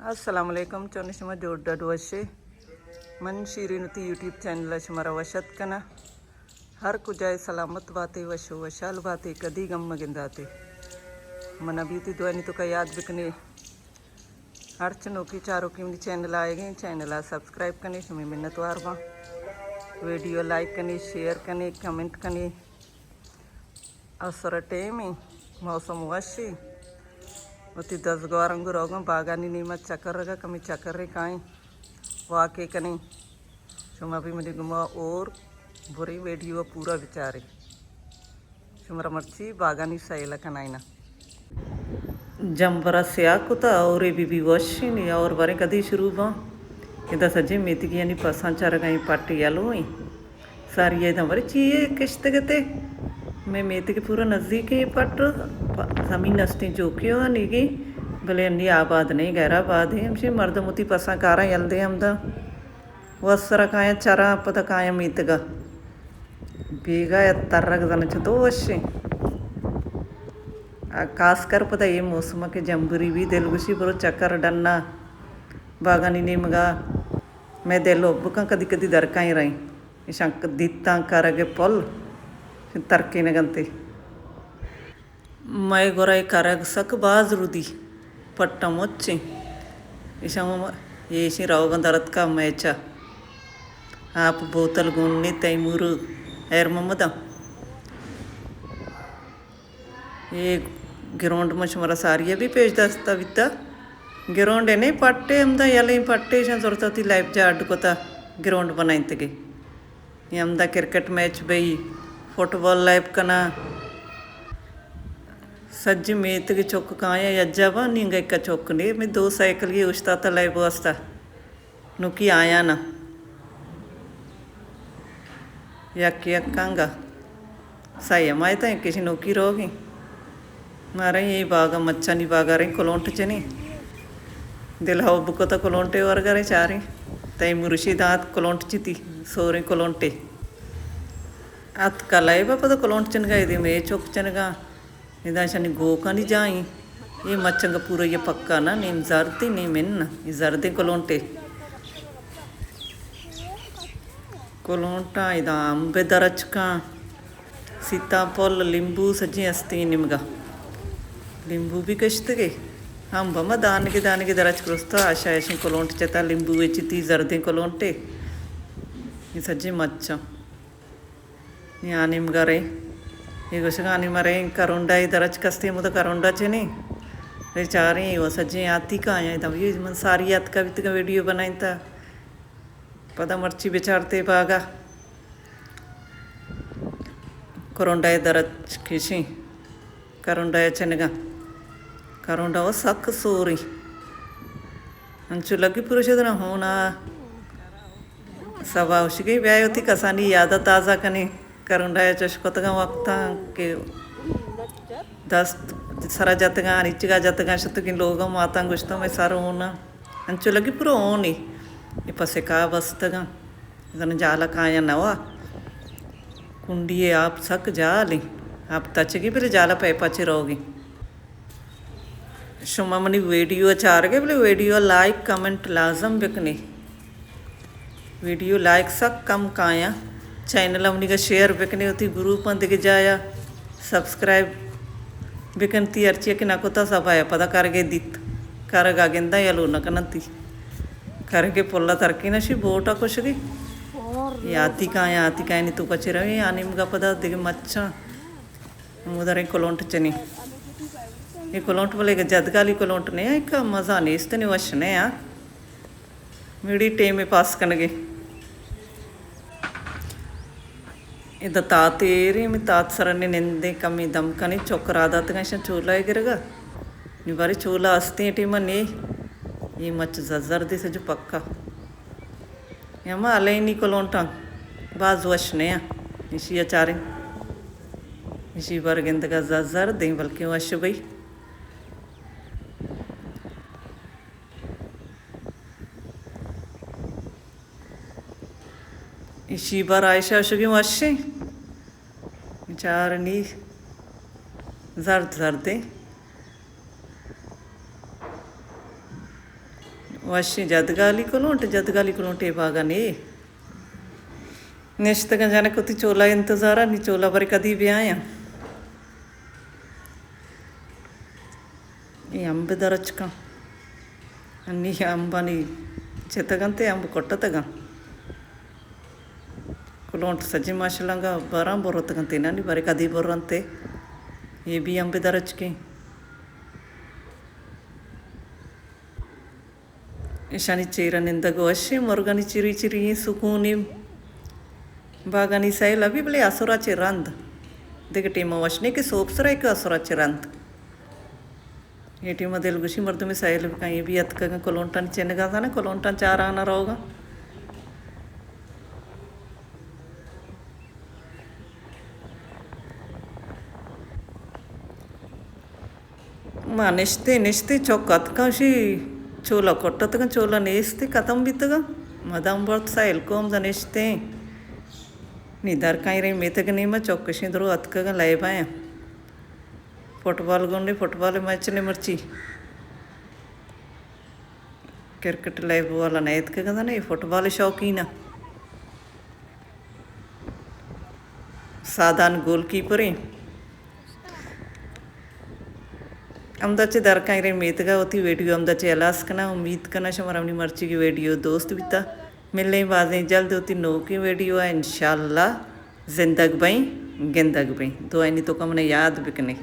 السلام علیکم، چون شما؟ جوڑ ڈڈ وشے؟ من شیرین وتی یوٹیوب چینل ءَ شمارا وش اتک کناں۔ ہر کجائے سلامت باتے، وش و وشحال باتے، کدی گم مگنداتے۔ من ابھی تی دوانی تو کا یاد بکنے۔ ہرچ نوکی چاروکی منی چینل آئیگیں، چینل ءَ سبسکرائب کنے، شمے منتوار باں۔ ویڈیو لائک کنے، شیئر کنے، کمنٹ کنے۔ اسر ٹیم ایں، موسم وشی، وتی دزگواراں گوں روگاں باگانی نیما چکر رگا، کمی چکرے کائیں، واکے کنیں۔ شما بھی منی گما اور بریں، ویڈیو پورا بچارے۔ شمارا مرچی باگانی سیل کنائینا۔ جمبرا سیاہ کتا اور اے بی بی وشی نی اور بریں کدی شروع باں۔ ادا سجیں میتگیانی پساں چرگائیں پٹ یلو ایں۔ ساری ءَ داں برے چی یے کشتگ اتے؟ مئے میتگ پورا نزیک ایں پٹ، پ-، زمین استیں جوکے ءَ نیگیں، بلے انی آباد نہ ایں، غیر آباد ایں۔ ہمشی مردم وتی پساں کاراں یل دے ہمدا۔ وسرا کایاں چراں، پدا کایاں میتگا۔ بیگاہ ءَ ترگ زن چتو وشیں۔ آ، خاص کر پدا اے موسم کہ جمبری بی، دل گوشی برو چکر ڈنا باگانی نیمگا۔ مئے دل حب کن کدی کدی درکائیں رئیں۔ ایشاں دیتاں کرگ ءِ پل ترکینگ انت۔ مئے گورا اے کرگ سک باز رودی، پٹاں مچیں۔ ایشاں ما، ایشی روگاں درتکا میچا۔ آپ بوتل گون نے تیمور خیر محمد ءَ۔ اے گراؤنڈ ما شمارا ساری ءَ بھی پیش داشتا بیتا۔ گراؤنڈ ءَ نے پٹے ہمدا یلیں پٹے، ایشاں زرتا تی لائف جا اڈ کتا گراؤنڈ بنائینتگے۔ اے ہمدا کرکٹ میچ بئی، فٹبال لیب کناں۔ سجیں میتگ چک کایاں یجا با، نینگا ایکا چک نے، مئے دو سائیکل یہ اشتاتا لیب واسطہ۔ نوکی آیانا۔ یک یک انگا۔ سائے ہمائے تا کسی نوکی روگی۔ مارا اے باغ ءَ مچانی باغ ءَ ریں کلونٹ چنی۔ دل ہو بکتا کلونٹے ورگا ریں چاریں۔ تئی مرشی دات کلونٹ چتی، سوریں کلونٹے۔ ات کلائے با پدا کلونٹ چنگا، ایدی مئے چک چنگا۔ ادا شنی گوکانی جائیں۔ اے مچنگا پورا یہ پکا نا، نیم زردی، نیم ان۔ یہ زردیں کلونٹے۔ کلونٹاں، ادا امب درچکاں۔ سیتاپل، لیمبو سجیں استیں نیمگا۔ لیمبو بھی کشتگے۔ ہم بما دانگے دانگے درچک رستا، آشا ایشیں کلونٹ چتا، لیمبو اے چتی زردیں کلونٹے۔ یہ سجیں مچاں۔ یہ آ نیمگا رے۔ یہ گوشگانی مرے کرونڈا، یہ درچک استیں مدہ کرونڈا چنی۔ رے چاریں، وہ سجیں آتی کا آیا، تب یہ من ساری آتکا بیتگا ویڈیو بنائیں تا۔ پدا مرچی بچارتے باگا۔ کرونڈا ءِ درچک ایشیں۔ کرونڈا ءَ چنگا۔ کرونڈا و سک سوری۔ انچو لگی پروشے دنا ہونا۔ سبا اشگی بیائے وتی کسانی یادا تازہ کنی۔ کرونڈا ءَ چش کتگاں وقتاں کہ دست سرا جتگاں، ریچگا جتگاں، شتگیں لوگاں ماتاں گوشتاں، مئے سر ہونا۔ انچو لگی پورا ہونی۔ اے پسے کا بستگاں۔ زن جالا کایاں نوا۔ کنڈی ءَ آپ سک جال ایں۔ آپ تچگی بلے جالا پیپا چہ روگی۔ شما منی ویڈیو چارگے بلے ویڈیو لائک کمنٹ لازم بکنے۔ ویڈیو لائک سک کم کایاں۔ چینل منی گا شیئر بکنے، وتی گروپ دگہ جایا سبسکرائب بکن تی، ہرچی کہ نہ کتا سبا پدا کرگے دیت۔ کرگا گندا یلو نہ کننتی۔ کرگے پلا ترکی نشی بوٹا کشگی۔ یا آتی کایاں، آتی کایانی تو کچے روی، آ نیمگا پدا دگہ مچاں۔ ہمودریں کلونٹ چنی۔ یہ کلونٹ بلے کہ جدگالی کلونٹ نے، ایک مزہ نیست نے، وش نے آ۔ میڑی ٹیم پاس کنگے۔ ادا تات ایریں، می تات سرا نے نندیں، کمی دم کنی، چک را داتگاں ایشاں چولا ءَ گرگا۔ نی بارے چولا استیں ٹیما نے، یہ مچ زرزر دی سجو پکا۔ یہ ہما الینی کلونٹاں، باز وش نے آ۔ ایشی ءَ چاریں۔ ایشی بار گندگا زرزر دیں، بلکیں وش بئی۔ ایشی بار عائشہ شگی وشیں۔ چار نی زرد زردیں۔ وشیں جدگالی کلونٹ، جدگالی کلونٹ اے باگا نے۔ نشتگاں جنک وتی چولا انتظارا، نی چولا برے کدی بیایاں۔ اے امب درچکاں۔ انی امبانی چتگنتے، امب کٹتگاں۔ کلونٹ سجیں ماشاءاللہ انگا براں برتگنتے، نانی برے کدی برنتے۔ اے بی امب درچکیں۔ ایشانی چیرا نندگ وشیں، مرگانی چری چری سکونیں۔ باگانی سیل ابی بلے اسرا چہ رند۔ دگہ ٹیما وش نے کہ سوب سرا کہ اسرا چہ رند۔ اے ٹیما دلگوشی مردمے سیل بکن، اے بی اتکگاں کلونٹانی چنگا زانا، کلونٹاں چارانا روگا۔ ما نشتیں، نشتیں، چک اتکاں، شی چولا کٹتگاں، چولا نیستی، ختم بیتگاں۔ مدام برت سیل کوم دا نشتیں۔ نی درکائیں رے میتگ نیما چک شی درو اتکگاں لیبا ایں۔ فٹبال گونڈے، فٹبال میچ نے مرچی۔ کرکٹ لیب والا نیتکگاں نے، فٹبال شوقین۔ سادان گول کیپریں۔ ہمدا چہ درکائیں رے میتگا وتی ویڈیو ہمدا چہ ہلاس کناں۔ امید کناں شمارا منی مرچیگی ویڈیو دوست بیتا۔ ملیں بازیں جلد وتی نوکیں ویڈیو آ انشاءاللہ۔ زندگ بئیں، گندگ بئیں۔ دعائنی توکا منا یاد بکنے۔